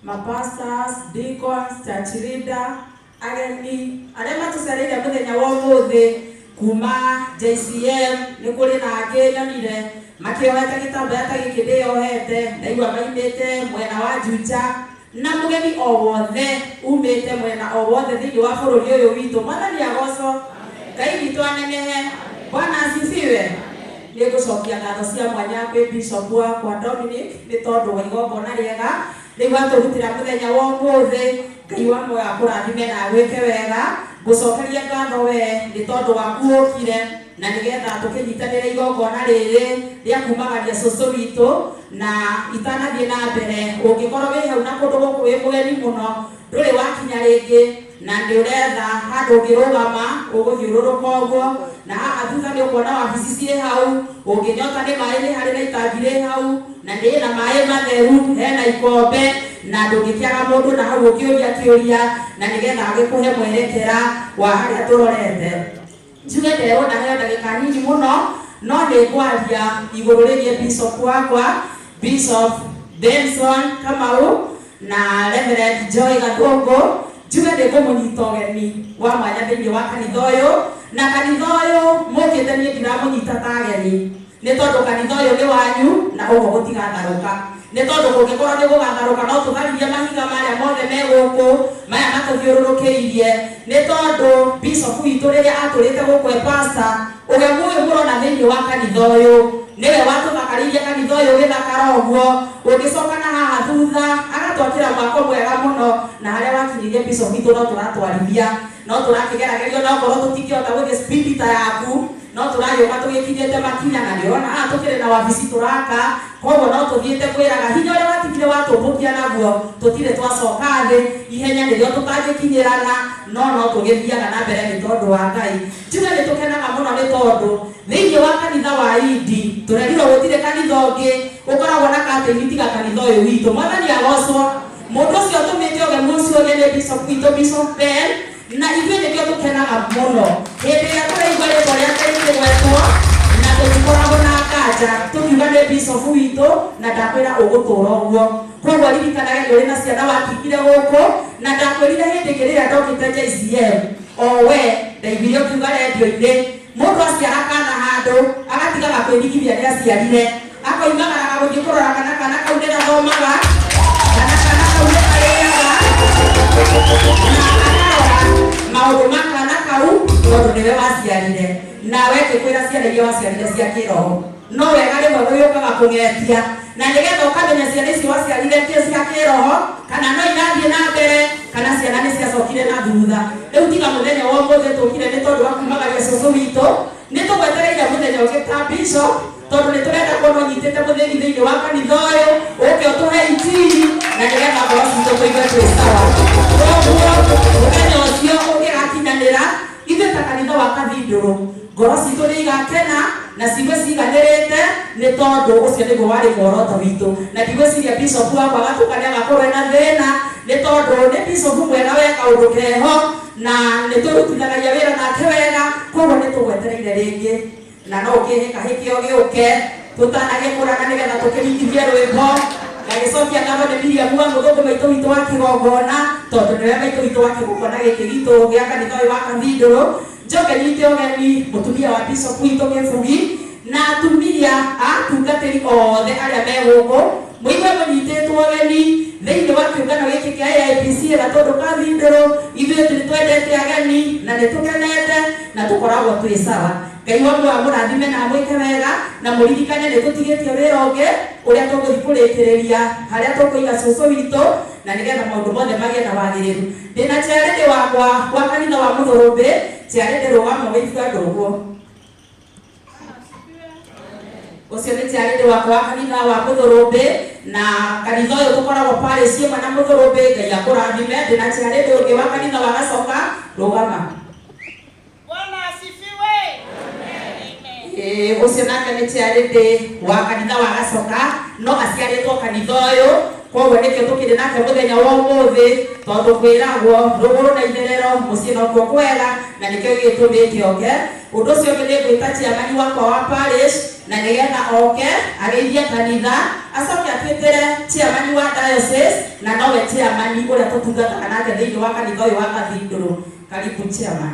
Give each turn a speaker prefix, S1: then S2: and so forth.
S1: Mapastors, deacons, church leader, ageni arĩa matũcereire mũthenya wa ũmũthĩ kuma JCM, nĩ kũrĩ na angĩ nyonire makĩohete gĩtambaya ta gĩkĩ ndĩyohete, ndaigua maimĩte mwena wa Juja, na mũgeni o wothe umĩte mwena o wothe thĩinĩ wa bũrũri ũyũ witũ. Mwathani agocwo, Ngai witũ anenehe. Bwana asifiwe. Nĩ ngũcokia ngatho cia mwanya kwĩ Bishop wakwa Dominic nĩ tondũ wa igongona rĩega rĩu atũrutĩra mũthenya wa ũmũthĩ. Ngai wa muoyo akũrathime na agwĩke wega. Ngũcokeria ngatho we nĩ tondũ waku ũkire na nĩgetha tũkĩnyitanĩre igongona rĩrĩ rĩa kumagaria cũcũ witũ. Na itanathiĩ na mbere, ũngĩkorwo wĩ hau na kũndũ gũkũ wĩ mũgeni mũno, ndũrĩ wakinya rĩngĩ, na nĩ ũretha handũ ũngĩrũgama, ũgũthiũrũrũka ũguo, na haha thutha nĩ ũkuona wabici ciĩ hau, ũngĩnyota nĩ maĩ nĩ harĩ na itangi rĩ hau, na nĩ na maĩ matheru, hena ikombe, na ndũngĩkĩaga mũndũ na hau ũngĩũria kĩũria, na nĩgetha agĩkũhe mwerekera wa harĩa tũrorete. Njuge nderwo ndaheo ndagĩka nini mũno, no nĩ ngwaria igũrũ rĩgiĩ bishop wakwa, Bishop Benson Kamau na Reverend Joy Gathũngũ. Njuge nĩ ngũmũnyita ũgeni wa mwanya thĩinĩ wa kanitha ũyũ, na kanitha ũyũ mũkĩte niĩ ndiramũnyita ta ageni, nĩ tondũ kanitha ũyũ nĩ wanyu na ũguo gũtigatharũka. Nĩ tondũ kũngĩkorwo nĩ gũgatharũka no tũtharirie mahiga marĩa mothe me gũkũ, maya matũthiũrũrũkĩirie. Nĩ tondũ bishop witũ rĩrĩa atũrĩte gũkũ e pastor, ũgemu ũyũ mũrona thĩinĩ wa kanitha ũyũ, nĩwe watũthakarĩirie kanitha ũyũ ũgĩthakara ũguo. Ũngĩcoka na haha thutha, agatwakĩra mwako mwega mũno, na harĩa wakinyirie bishop witũ no tũratwarithia, no tũrakĩgerageria onakorwo tũtingĩhota gũthiĩ speed ta yaku, no tũragĩũka tũgĩkinyĩte makinya, na nĩ ũrona haha tũkĩrĩ na wabici tũraka, koguo no tũthiĩte kwĩraga hinya ũrĩa watigire watũmbũkia naguo tũtirĩ twacoka thĩ, ihenya nĩrĩo tũtangĩkinyĩrana, no no tũgĩthiaga na mbere nĩ tondũ wa Ngai. Njuge nĩ tũkenaga mũno nĩ tondũ thĩinĩ wa kanitha wa Indi tũrerirwo gũtirĩ kanitha ũngĩ ũkoragwo na katĩini tiga kanitha ũyũ witũ. Mwathani agocwo. Mũndũ ũcio ũtũmĩte ũgemu ũcio ũgĩe nĩ bishop witũ, Bishop Ben, na ithuĩ nĩkĩo tũkenaga mũno hĩndĩ ĩrĩa tũraigua rĩtwa rĩake rĩkĩgwetwo, na tũtikoragwo na nganja tũkiuga nĩ bishop witũ, na ndakwĩra ũgũtũra ũguo. Koguo ririkanage nĩ ũrĩ na ciana watigire gũkũ, na ndakwĩrire hĩndĩ ĩngĩ rĩrĩa ndokĩte JCM, o we ndaiguire ũkiuga rendio-inĩ, mũndũ aciara kana handũ agatigaga kwĩrigithia nĩ aciarire, akoimagaraga gũthiĩ kũrora kana kana kau nĩ gathomaga, kana kana kau nĩ karĩaga, na akarora maũndũ ma kana kau tondũ nĩwe waciarire. Nawe ngĩkwĩra ciana iria waciarire cia kĩroho no wega rĩmwe gũgĩũkaga kũng'etia, na nĩgetha ũkamenya ciana icio waciarire kĩ cia kĩroho, kana no irathiĩ na mbere, kana ciana nĩ ciacokire na thutha. Rĩu tiga mũthenya wa ũmũthĩ tũkire nĩ tondũ wa kumagaria cũcũ witũ, nĩ tũgwetereire mũthenya ũngĩ ta bishop, tondũ nĩ tũrenda kuona ũnyitĩte mũthĩgi thĩinĩ wa kanitha ũyũ, ũke ũtũhe injiri na nĩgetha ngoro citũ tũigue twĩ sawa. Koguo mũthenya ũcio ũngĩgakinyanĩra, ithuĩ ta kanitha wa Kathindũrũ ngoro citũ nĩ igakena na cigue ciganĩrĩte, nĩ tondũ ũcio nĩguo warĩ muoroto witũ. Na ndigwĩciria bishop wakwa agatuĩka nĩ agakorwo ena thĩna, nĩ tondũ nĩ bishop mwega we kaũndũ keho, na nĩ tũrutithanagia wĩra nake wega. Koguo nĩ tũgwetereire rĩngĩ, na no ũkĩhĩkahĩke ũgĩũke tũtanagĩkũrana nĩgetha tũkĩringithie rwĩmbo. Ngagĩcokia ngatho nĩ Miriam wa mũthũngũ maitũ witũ wa kĩgongona, tondũ nĩwe maitũ witũ wa kĩgongona gĩkĩ gitũ gĩa kanitha ũyũ wa Kathindũrũ. Njoke nyite ũgeni mũtumia wa bishop witũ Kĩbugi, na atumia a atungatĩri othe arĩa me gũkũ, mũigue mũnyitĩtwo ũgeni thĩinĩ wa kĩũngano gĩkĩ kĩa AIPC Gatũndũ Kathindũrũ. Ithuĩ nĩ twendete ageni na nĩ tũkenete na tũkoragwo twĩ sawa. Ngai wa muoyo amũrathime na amwĩke wega, na mũririkane nĩ tũtigĩtie wĩra ũngĩ ũrĩa tũgũthiĩ kũrĩkĩrĩria harĩa tũkũiga cũcũ witũ, na nĩgetha maũndũ mothe magĩe na wagĩrĩru. Ndĩna chairlady wakwa wa kanitha wa Mũthũrũmbĩ, chairlady rũgama ũgeithie andũ ũguo. Ũcio nĩ chairlady wakwa wa kanitha wa Mũthũrũmbĩ, na kanitha ũyũ tũkoragwo parish ĩmwe na Mũthũrũmbĩ. Ngai akũrathime. Ndĩna chairlady ũngĩ wa kanitha wa Gacoka, rũgama.
S2: Bwana asifiwe. Amen.
S1: Ĩĩ, ũcio nake nĩ chairlady wa kanitha wa Gacoka, no aciarĩtwo kanitha ũyũ, koguo nĩkĩo tũkĩrĩ nake mũthenya wa ũmũthĩ, tondũ kwĩragwo rũgũrũ na itherero mũciĩ nokuo kwega, na nĩkĩo gĩgĩtũmĩte oke. Ũndũ ũcio ũngĩ nĩ ngwĩta chairman wakwa wa parish, na nĩgetha oke ageithie kanitha, acoke atwĩtĩre chairman wa diocese. Na nowe chairman ũrĩa tũtungataga nake thĩinĩ wa kanitha ũyũ wa Cathedral. Karibu, chairman.